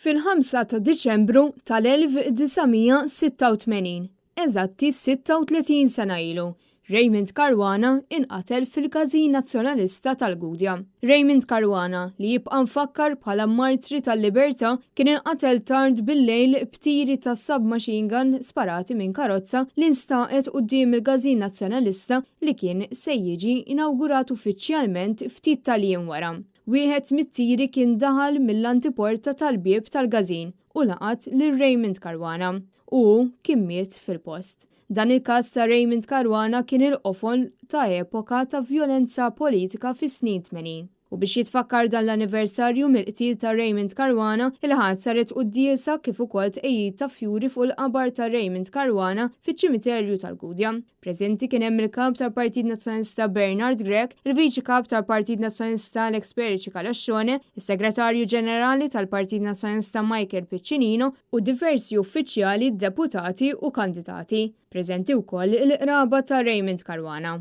Fil-5 ta' Diċembru tal-1986, eżatti 36 sena ilu, Raymond Caruana inqatel fil-Każin Nazzjonalista tal-Gudja. Raymond Caruana, li jibqa' mfakkar bħala martri tal-libertà, kien inqatel tard bil-lejl b'tiri ta' submachine gun sparati minn karozza li nstaqet quddiem il-Każin Nazzjonalista li kien se jiġi inawgurat uffiċjalment ftit tal-jiem wara. Wieħed mit-tiri kien daħal mill-antiporta tal-bieb tal-każin u laqat lil Raymond Caruana u hu kien miet fil-post. Dan il-każ ta' Raymond Caruana kien il-qofol ta' epoka ta' vjolenza politika fis-snin 80. U biex jitfakkar dan l-anniversarju mill-qtil ta' Raymond Caruana, il-Ħadd saret quddiesa kif ukoll tqegħid ta' fjuri fuq il-qabar ta' Raymond Caruana fiċ-ċimiterju tal-Gudja. Preżenti kien hemm il-Kap tal-Partit Nazzjonalista Bernard Grech, il-Viċi Kap tal-Partit Nazzjonalista Alex Perici Calascione, is-Segretarju Ġenerali tal-Partit Nazzjonalista Michael Piccinino u diversi uffiċjali, deputati u kandidati. Preżenti wkoll il-qraba ta' Raymond Caruana.